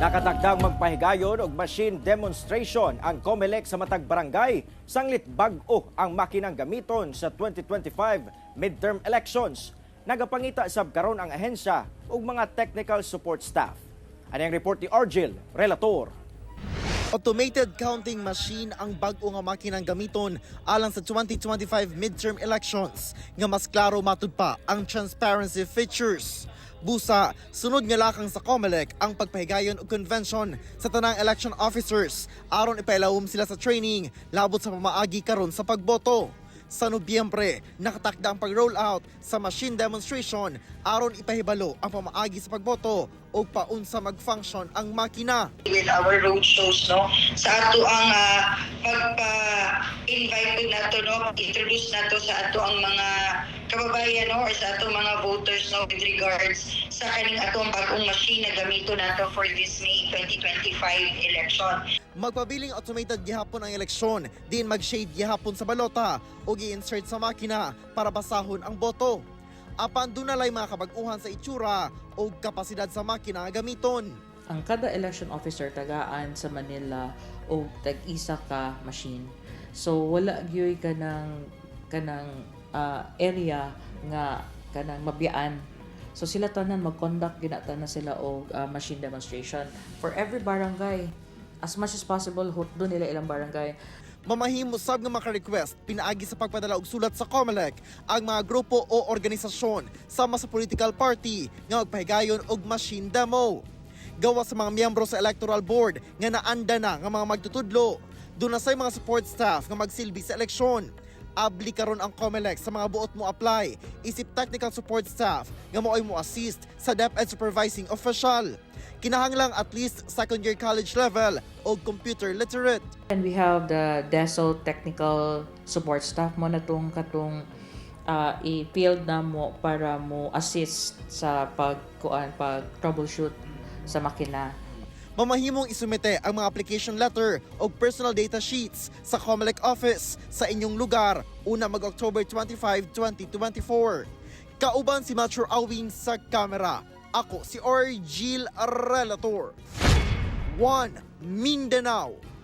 Nakatakdang magpahigayon og machine demonstration ang COMELEC sa matag barangay sanglit bag-o ang makinang gamiton sa 2025 midterm elections. Nagapangita sab karon ang ahensya og mga technical support staff. Ani ang report ni Argel Relator. Automated counting machine ang bag-o nga makinang gamiton alang sa 2025 midterm elections nga mas klaro matud pa ang transparency features. Busa, sunod nga lakang sa COMELEC ang pagpahigayon og convention sa tanang election officers aron ipailawom sila sa training labot sa pamaagi karon sa pagboto. Sa Nobyembre, nakatakda ang pag-roll out sa machine demonstration aron ipahibalo ang pamaagi sa pagboto ug paunsa mag-function ang makina. With our road shows, no, sa ato ang pagpa-invite pud nato, no, introduce nato sa ato ang mga kababayan, no, or sa ato mga voters, no, with regards sa kaning atong bagong machine na gamito nato for this May 2025 election. Magpabiling automated gihapon ang eleksyon, diin mag-shade gihapon sa balota o gi-insert sa makina para basahon ang boto. Apan dunalay mga kabag-uhan sa itsura o kapasidad sa makina nga gamiton. Ang kada election officer tagaan sa Manila og tag-isa ka machine. So wala gyoy kanang kanang area nga kanang mabiyaan. So sila tanan mag-conduct ginata na sila og machine demonstration for every barangay. As much as possible, hutdo nila ilang barangay. Mamahimo sab nga maka-request pinaagi sa pagpadala og sulat sa COMELEC ang mga grupo o organisasyon sama sa political party nga magpahigayon og machine demo. Gawas sa mga miyembro sa electoral board nga naanda na nga mga magtutudlo, duna say mga support staff nga magsilbi sa eleksyon. Abli karon ang COMELEC sa mga buot mo apply isip technical support staff nga maoy mo assist sa DepEd supervising official. Kinahanglang at least second year college level o computer literate. And we have the DESO technical support staff mo na tong katong i-field na mo para mo assist sa pagkuan, pag troubleshoot sa makina. Mamahimong isumite ang mga application letter o personal data sheets sa COMELEC office sa inyong lugar una mag-October 25, 2024. Kauban si Mature Awin sa kamera. Ako si Orgil Relator. 1 Mindanao.